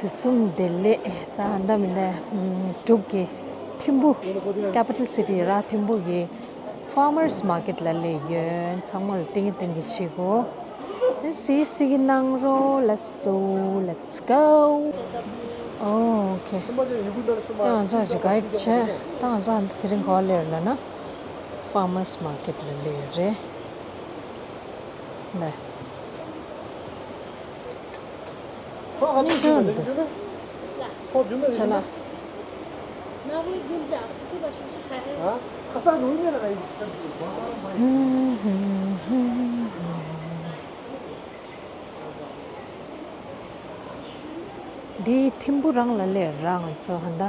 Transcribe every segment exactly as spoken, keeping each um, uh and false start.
དུས་གསུམ་བདེ་ལེགས། ད་ད་མི་འདི་འབྲུག་གི་ཐིམ་ཕུ། Capital City ར་ཐིམ་ཕུ་གི་Farmers Market ལ་སླེབས་ཡོད། ཚང་མ་ལ་ཏིང་ངེ་འཛིན་གྱི་བྱེད་སྒོ། སི་སི་གི་ནང་རོ། Let's go, let's go. Okay. ད་ང་ཚོ་ཞིག་guide བྱས། ད་ང་ཚོ་དེ་རིང་ག་པར་སླེབས་ཡོད་ལབ་ན། Farmers Market ལ་སླེབས་ཡོད་རེད། ལ། སྙིང་རྗེ་མི་འདུག་ཆ་ལགས། འདི་ཐིམ་ཕུ་རང་ལ་སླེབས་ར་ང་ཚོ་ཧན་ད།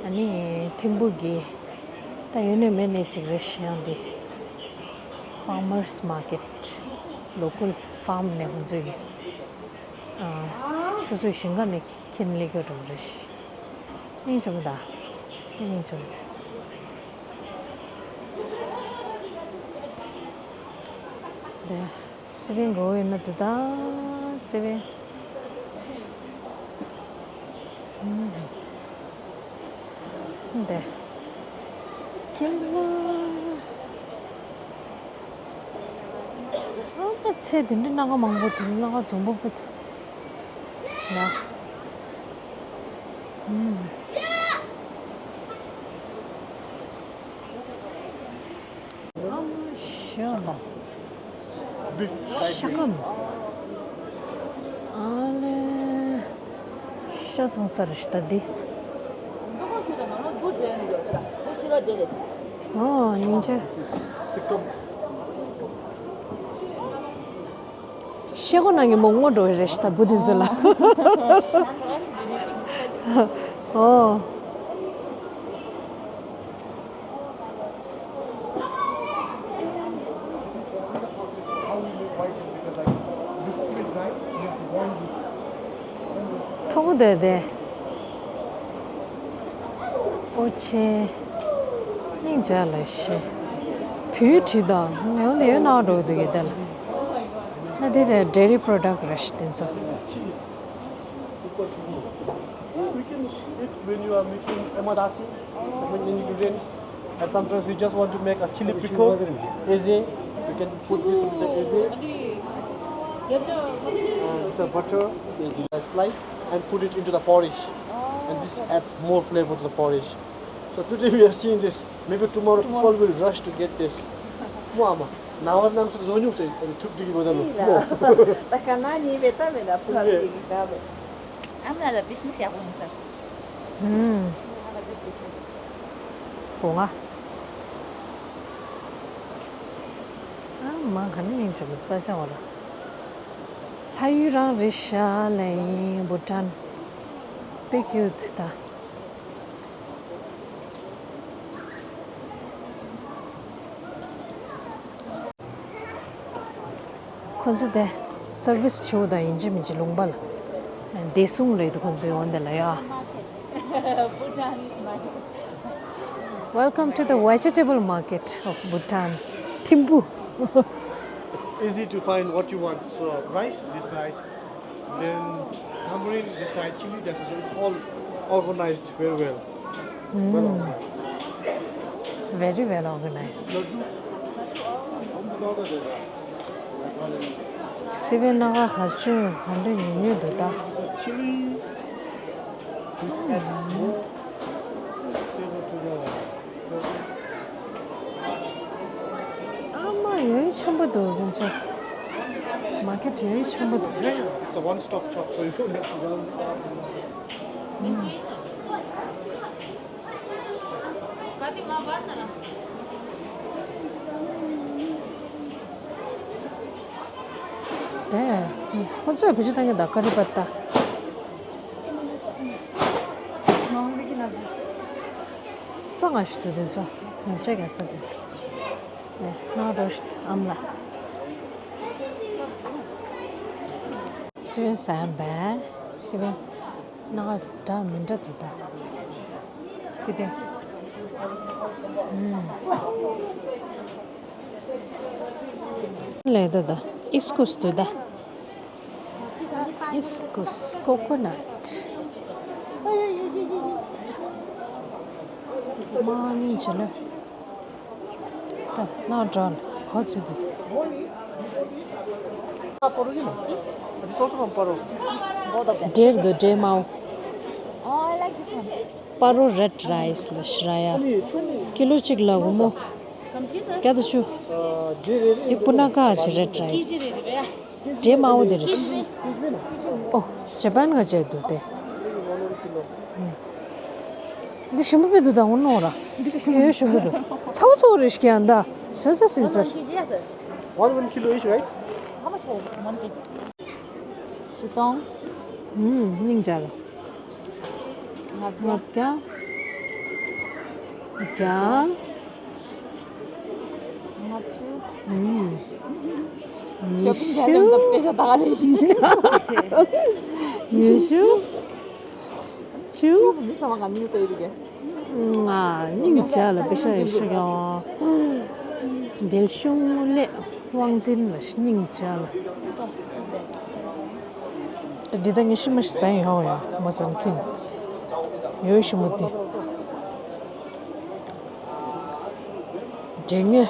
ཨ་ནི་ཐིམ་ཕུ་གི་ད་ཡོད་ནས་མེད་ནས་ཅིག་རེད་ཤི་ཡང་འདི། Farmers Market, local farm ནས་ཁོང་ཚོས་ཀྱི་ཨ་སོ་སོའི་ཞིང་ཁ་ནས་ཁྱེར་ནས་སླེབས་ཀྱི་འགྲོ་གི་རེད་ཤི། སྙིང་རྗེ་མོ་ད། དེ་སྙིང་རྗེ་མོ་ད། དེ། སི་པན་གོ་ཡོད་ན་དེ་དང་སི་པན། འདི། ཁྱེད་ལ། ཨ་མ་ཚེ་འདི་འདྲའི་སྣ་ཁ་མང་པོ་འདུག་སྣ་ཁ་འཛོམས་པོ་པོ་འདུག་ན། ཨ་མ་ཤ་ལ། ཤ་ཁམ། ཨ་ལེ། ཤ་ཚོང་ས་རེད་ཤི་ད་འདི། ཨོ་སྙིང་རྗེ། ཤེལ་སྒོ་ནང་གི་མོ་ངོ་འགྲོ་བའི་རེད་ཤི་ད་བུ་དེ་ཚོ་ལ། ཨོ། ཐོག་དེ་དེ། ཨོ་ཆེ། སྙིང་རྗེ་ལ་ཤི། བུའི་བྲིས་དང་ནེའུ་ནེའུ་ནང་འགྲོ་འདུག་གི་དེ་ལ། ན་དེ་དེ་dairy product རེད་ཤི་དེ་ཚོ། We can eat when you are making emadasi, making ingredients. And sometimes we just want to make a chili pickle, easy. We can put this with the easy. And this is butter, a slice, and put it into the porridge. And this adds more flavor to the porridge. So today we are seeing this. Maybe tomorrow people will rush to get this. Mama, now I'm so new say, ཐུབ་ཐུབ་ཀྱི་མོ་ད་ལོ། ད་ག་ན་ཉིན་བེ་ད་བེ་ད་plastic ད་བེ། ཨ་མ་ལ་བིས་ནེ་སི་ཡག་པོ་ཡིན་ས། ཧུམ། བུ་ང་། ཨ་མ་ག་ནས་ཡིན་ཞུ་གི་ས་ཆ་བ་ལ། ལྷ་ཡུལ་རང་རེད་ཤག་ལ་ཡིན། བྷུ་ཊན། དཔེ་ཁྱིའུ་ཐི་ད། ཁོ་ཚོ་དེ་སར་བིས་བྱེད་དང་ཡིན་གཅིག་མིན་གཅིག་ལུང་པ་ལ་བདེ་སྲུང་ལས་དུ་ཁོ་ཚོའི་འོན་ཏེ་ལ་ཡ། Welcome to the vegetable market of Bhutan. ཐིམ་ཕུ། It's easy to find what you want. So rice this side, then tamarind this side, chili that side. So it's all organized very well. Well organized. Very well organized. སི་པན་སྣ་ཁ་ག་ཅུང་ག་འདྲ་ཉུང་ཉུང་འདུག་ད། ཨ་མ་ཡོད་ཆེན་པོ་འདུག་ཁོང་ཚོ། མར་ཀེཊ་ཡོད་ཆེན་པོ་འདུག It's a one stop shop, so you don't have to run. དེ། ཁོ་ཚོས་བེད་སྤྱོད་བཏང་གི་ད་ཀ་རི་པ་ཏ། གཙང་ང་ཞིག་ཏུ་དེ་ཚོ། ཉམས་ཆག་རྒྱག་ས་དེ་ཚོ། ནས་ནང་རོ་ཞིག་ཨམ་ལ། སི་པན་ཟམ་པ། སི་པན། ནག་འདྲ་མི་འདྲ་དུ་ད། སི་པན། ལས་ད་ད། ཨིས་ཀུས་དུ་ད། Hibiscus coconut. མ་ནི་ཇི་ལ། ད་ནག་འགྲོ་ལ་གོ་ཚུལ་དུ། འབྲས་དུ་འབྲས་མའོ། སྤ་རོ་red rice ལ་ཤི་ར་ཡ། ཀི་ལོ་གཅིག་ལ་སྒོར་མོ་བརྒྱ་དང་བཅུ། འདི་སྤུ་ན་ཁ་ཆེ་red rice། འབྲས་མའོ་འདི་རེད། ཨོ། ཇ་པན་ག་བྱས་འདུག་སྟེ། འདི་ཞིམ་པོ་དཔེ་འདུག་ད་འོ་ནོ་ར། འདི་ཞིམ་པོ་ཞིམ་པོ་འདུག་ཚ་བོ་ཚ་བོ་རེ་ཞིག་ཡང་ད། ཟ་ཟ་ཟིན་ཟེར། One one kilo each, right? How much for one kg? ཆིག་སྟོང་། ཨུམ། སྙིང་རྗེ་ལ། ལྔ་བརྒྱ། ལྔ་བརྒྱ། བརྒྱ། ལྔ་བཅུ། ཨུམ། ཉི་ཤུ། དཔེ་ཆ་ད་ག་ལས་ཤིག་ཉི་ཤུ། བཅུ། མི་ཚང་མ་ག་ནས་ལྟ་ཡི་རེད། ང་སྙིང་རྗེ་ལ་པེ་ཤ་ཡོད་ཤི་ཡོང་། འདིལ་ཤུང་ལས་དབང་འཛིན་ལ་སྙིང་རྗེ་ལ། འདི་ད་ངས་ཤི་མ་ཤི་ཟན་ཡོང་ཡ་མ་ཟན་ཁིན། ཡོད་ཤི་མོ་དེ། འདྲེ་ངེ།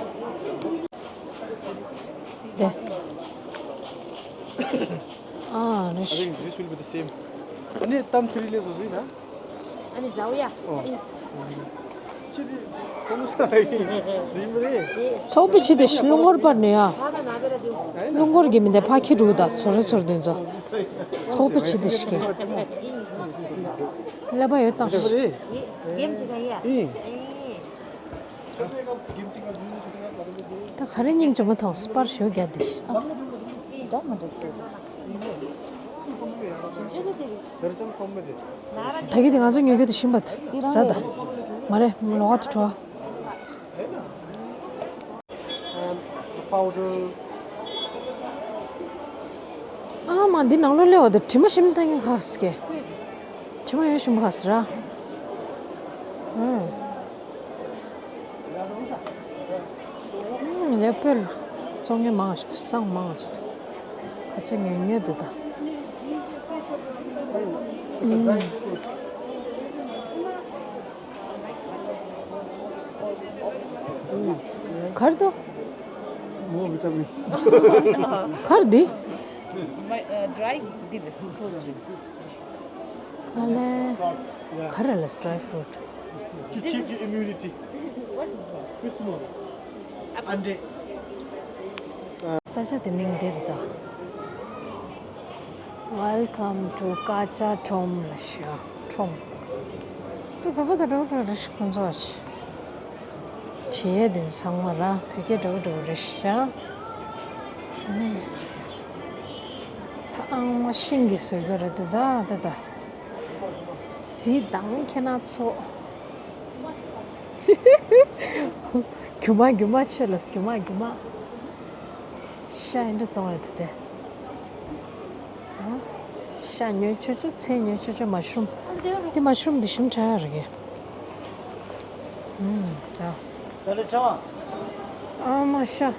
དེ། ཨ་རེ། I think this will be the same. ཨ་ནི་ཏམ་ཐི་རི་ལས་བཟོ་ཟིན་ན། ཨ་ནི་ཛའུ་ཡ། ཨོ། ཅི་དེ་ཁོ་མོ་ས་རིམ་རེད། ཚོགས་པའི་ཆེད་དུ་ལུང་སྐོར་པར་ནས་ཡ། ལུང་སྐོར་གྱི་མི་འདི་ཕ་ཁྱི་རུ་དང་ཚོ་རེ་ཚོར་འདུན་ཚོ། ཚོགས་པའི་ཆེད་དུ་ཞིག་གི། ཀླད་པ་ཡོད་དང་། རིམ་རེད། ཨེ། ད་ག་རེ་སྙིང་རྗེ་མོ་མཐོང་སྤར་ཞོ་རྒྱག་དེ་ཤི། ད་གི་དེ་ང་ཚོ་ཉོ་རྒྱུ་དེ་ཤི་འབད་ཟ་ད། མ་རེད་ལོག་ཏུ་འགྲོ། ཨ་མ་འདི་ནང་ལོགས་སླེབས་པ་དང་དྲི་མ་ཞིམ་ཐང་གི་ཁ་སྐད། དྲི་མ་ཡོད་ཞིམ་པོ་ཁ་སི་ར། ཨུམ། ཨུམ། ལེ་པོལ། བཙོང་མཁན་མང་ཞིག་འདུག་སང་མང་ཞིག་འདུག་ཁ་ཆེ་ཉོས་ཉོས་འདུག་ད། ཨུམ། གར་དོ། གར་འདི། My, uh, dry, འདི་རེད། Fruit juice. ཨ་ལས། ག་རེ་ལས་dry fruit། To keep your immunity. What is that? Ande. ས་ཆ་དེ་མིང་འདིར་ད། Welcome to ཀ་ཅ་ཁྲོམ་ལ་ཤ་ཁྲོམ། ཚུར་བོད་པ་དང་འདྲ་བོ་འདྲ་བོ་རེ་ཞིག་ཁོང་ཚོ་ཨ་ཅི། བྲིས་དེ་ཚང་མ་ར་བོད་སྐད་འདྲ་བོ་འདྲ་བོ་རེ་ཤ། ནི། ཚང་མ་ཤིང་གི་བཟོས་གི་རེད་དེ་ད་ད་ད། གཟི་མདངས་ཁྱེད་ན་ཚོ། རྒྱུ་མ་རྒྱུ་མ་ཆོས་ལ་རྒྱུ་མ་རྒྱུ་མ། ཤ་ཡིན་འདྲ་བཙོང་རེད་དེ་དེ། ཤ་ཉོས་ཆོ་ཆོ་ཚལ་ཉོས་ཆོ་ཆོ་མ་ཤུམ། དེ་མ་ཤུམ་དེ་ཤུམ་ཁྲ་རེད་གི། ཨུམ། ད། ཨ་མ་ཤ།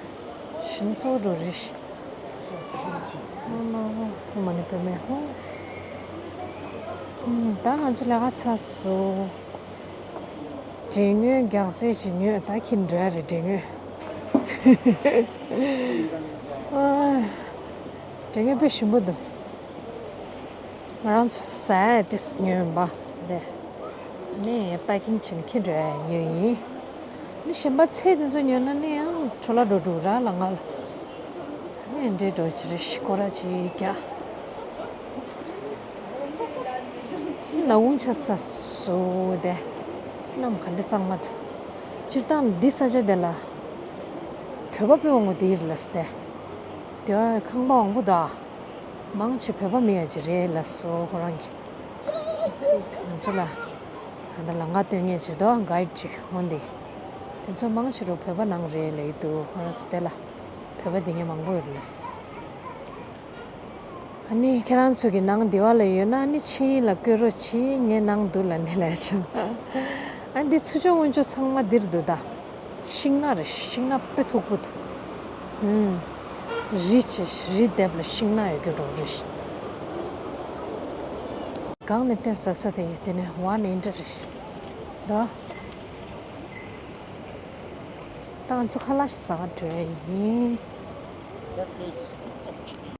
ཤིང་ཚོ་འགྲོ་རེད། ཨ་མ་ཧོ་ཧོ་མ་ནི་པེ་མེ་ཧོ། ཨུམ། ད་ང་ཚོ་ལས་ཀ་ཚར་སོང་། འབྲས་ངོས་རྒྱག་རྩེད་བྱེད་ཉོས་ད་ཁྱིམ་འགྲོ་ཡ་རེད་འབྲས་ངོས། ཨ། འབྲས་ངོས་དཔེ་ཞིམ་པོ་འདུག་ང་རང་ཚོ་ཟས་དེ་ཉོས་པ་དེ། ནས་པེ་ཀིང་བྱས་ནས་ཁྱེར་འགྲོ་ཡ་ཉོས་ཡིན། ནི་གཞན་པ་ཚལ་དེ་ཚོ་ཉོས་ན་ནི་ཡང་འཕྲོ་བརླག་འགྲོ་འགྲོ་ར་ལ་ང་ལ། ནི་འདྲེ་འགྲོ་ཅི་རེ་ཞིག་སྐོར་ར་ཅིག་རྒྱག་ནག་ཁུང་ཆགས་ས་སུ་དེ། གནམ་ག་འདྲ་གཙང་མ་འདུག་སྤྱིར་བཏང་འདི་ས་ཆ་དེ་ལ་བོད་པ་དཔེ་མང་པོ་དེ་ཡིན་ལ་སྟེ། དེ་བ་ཁང་པ་མང་པོ་འདུག་མང་ཆེ་བོད་པ་མི་ཡ་ཅིག་རེད་ལ་སོ་ཁོ་རང་གི། ང་ཚོ་ལ་ད་ལྟ་ལམ་ཁ་སྟོན་མཁན་ཅིག་འདུག་གའིཌ་ཅིག་འོན་ཏེ། དེ་ཚོ་མང་ཆེ་རུ་བོད་པ་ནང་རེད་ལབ་ཀྱི་འདུག་ཁོ་རང་ཚོ་དེ་ལ་བོད་པ་དེ་ངས་མང་པོ་ཡོད་ལ། ཨ་ནི་ཁྱེད་རང་ཚོ་གི་ནང་འདི་བ་ལ་ཡོད་ན་ཨ་ནི་ཆིངས་ཡིག་ལ་བཀོད་རོགས་གྱིས། ངའི་ནང་འདུག་ལབ་ནས་ལབ་བྱུང་། ཨ་འདི་ཚུར་ཕྱོགས་སྔོན་ཕྱོགས་ཚང་མ་འདིར་འདུག་ད། ཤིང་ནགས་རེད། ཤིང་ནགས་དཔེ་མཐུག་པོ་འདུག་ཨུམ། རི་ཆེ་རི་ལྡེབས་ལ་ཤིང་ནགས་ཡོད་རྒྱུ་འགྲོ་རེད། སྒང་ནས་སྟོན་ཟ་ས་དེ་ཡིན། དེ་ནས་ཝན་ཨིན་ཏྲ་རེད། ད་ད་ང་ཚོ་ཁ་ལག་ཟ་ག་འགྲོ་ཡ་ཡིན།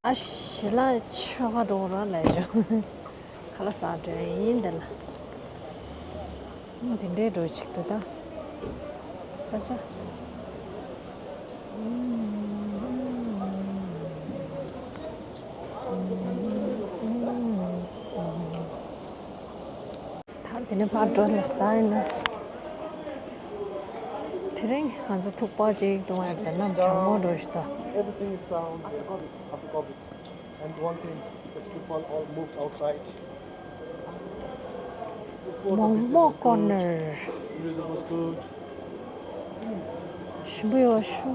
ཨ་ཞི་ལ་ཆོས་ཁ་འགྲོ་ར་ལས་བྱུང་། ཁ་ལག་ཟ་འགྲོ་ཡ་ཡིན་འདི་ལ། ཨ་དེ་འདྲའི་འགྲོ་ཅིག་ཏུ་ད། ས་ཆ། ད་དེ་ནས་ཕར་འགྲོ་ལ་སྟ་ཡིན་ན། དེ་རིང་ང་ཚོ་ཐུག་པ་ཅིག་བཏུང་ཡ་དེ་ན་གྲང་མོ་འགྲོ་ཞིག་ད། Everything is down here after COVID. And one thing, because people all moved outside. Before the business was good, music was good. ཞིམ་པོ་ཡོད་ཤོ།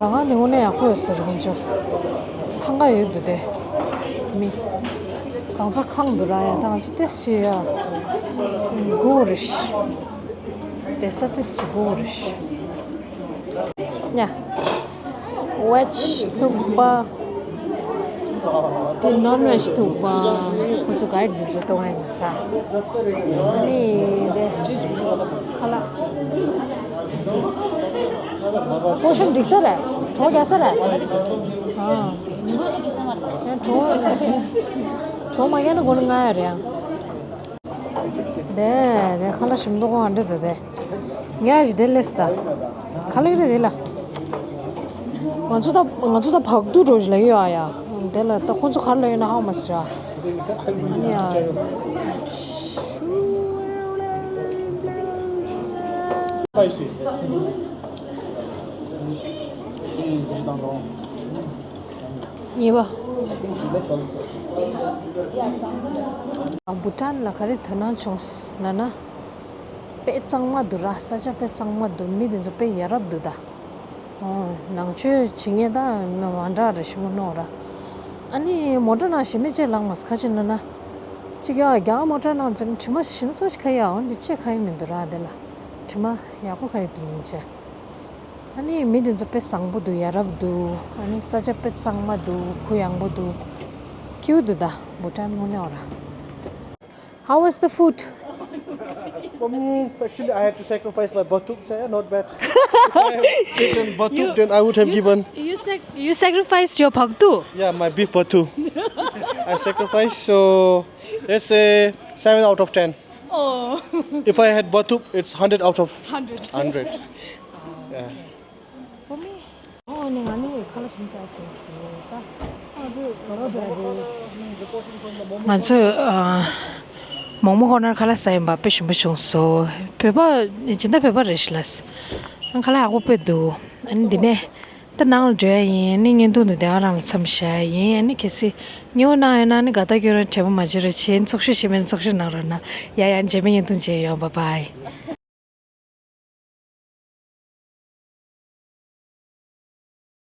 ང་ནི་དངོས་གནས་ཡག་པོ་ཡོད་ཟེར་ཁོང་ཚོ། འཚང་ཁ་ཡོད་འདུག་སྟེ། མི་གང་ཚ་ཁང་འདུག་ར་ཡ། ད་ང་ཚོ་ཏིས་ཞིག་ཡ་སྒུག་རེ་ཤི། བསྡད་ས་ཏིས་ཞིག་སྒུག་རེ་ཤི། ཉ། ཝེཇ་ཐུག་པ། དེ་ནོན་ཝེཇ་ཐུག་པ། ཁོ་ཚོ་ག་རེ་འདི་ཚོ་གཏོང་ཡ་ཡིན་ས། ཨ་ནི་དེ་ཁ་ལག་པོ་ཤོན་འགྲིག་ས་རེད། གྲོགས་རྒྱག་ས་རེད། ཨ། གྲོགས་གྲོགས་མ་རྒྱག་ན་སྒོ་ནས་ང་ཡ་རེད་ཡང་། དེ་དེ་ཁ་ལག་ཞིམ་མདོག་ཁོང་ཨ་འདྲ་དེ་དེ། ངས་ཞིག་དེ་ལས་ད། ཁ་ལག་རེད་དེ་ལ། ང་ཚོ་ད་ང་ཚོ་ད་བག་དུ་འགྲོ་ཞིག་ལ་ཡོད་ཨ་ཡ། དེ་ལ་ད་ཁོང་ཚོ་གར་ལ་ཡོད་ན་ཧ་མ་སི་ར། ཨ་ནི་ཡ། གཉིས་པ། བྷུ་ཊན་ལ་ག་རེ་དོ་སྣང་བྱུང་ལབ་ན། དཔེ་གཙང་མ་འདུག་ར། ས་ཆ་དཔེ་གཙང་མ་འདུག་མི་དེ་ཚོ་དཔེ་ཡ་རབས་འདུག་ད། ཨོ། ནང་ཆོས་བྱེད་མཁན་ད་མི་མ་འདྲ་རེ་ཞིག་མོ་ནོ་ར། ཨ་ནི་མོ་ཊ་ནང་ཞི་མི་ཅེ་ལངས་མ་ཁ་ཅིག་ན་ན། ཅིག་ཡ་རྒྱ་མོ་ཊ་ནང་ཚུན་དྲི་མ་ཞིམ་སོ་ཞིག་ཁ་ཡ། འོ་འདི་ཅེ་ཁ་ཡི་མི་འདུག་ར་དེ་ལ། དྲི་མ་ཡག་པོ་ཁ་ཡི་འདུག་སྙིང་རྗེ། ཨ་ནི་མི་དེ་ཚོ་དཔེ་བཟང་པོ་འདུག་ཡ་རབས་འདུག་ཨ་ནི་ས་ཆ་དཔེ་གཙང་མ་འདུག་གུ་ཡངས་པོ་འདུག་ཁྱིའུ་འདུག་ད་བྷུ་ཊན་དངོས་གནས་འོ་ར། How was the food? For me, actually, I had to sacrifice my batuk, so yeah, not bad. If I had taken batuk, then I would have given. You sac- you sacrificed your bhaktu? Yeah, my beef batuk. I sacrificed, so let's say seven out of ten. Oh. If I had batuk, it's hundred out of hundred. Hundred. Yeah. For me? ཨོ་ནི་ང་ནི་ཁ་ལག་ཞིམ་ཅག་བྱུང་སོང་ད། ང་ཚོས་མོག་མོག་ཁོ་ནར་ཁ་ལག་ཟ་ཡིན་པ་དཔེ་ཞིམ་པོ་བྱུང་སོང་། བོད་པ་སྦྱིན་བདག་བོད་པ་རེད་ཤི་ལ། ཁ་ལག་ཡག་པོ་དཔེ་འདུག་ཨ་ནི་འདི་ནས་ད་ནང་ལ་འགྲོ་ཡ་ཡིན། ཨ་ནི་བརྙན་ཐུང་འདི་དེ་ག་རང་ལ་མཚམས་བཞག་ཡ་ཡིན། ཨ་ནི་གལ་སྲིད་སྙན་པོ་གནང་ཡོད་ན་ཨ་ནི་དགའ་རྟགས་སྐྱོན་རོགས། དྲན་པ་མ་བརྗེད་རོགས་བྱེད། ཚོགས་ཞུགས་ཤིག་མིན་ཚོགས་ཞུགས་གནང་རོགས་གནང་། ཡ་ཡ་རྗེས་མའི་བརྙན་ཐུང་མཇལ་ཡོང་། བཱའི་བཱའི།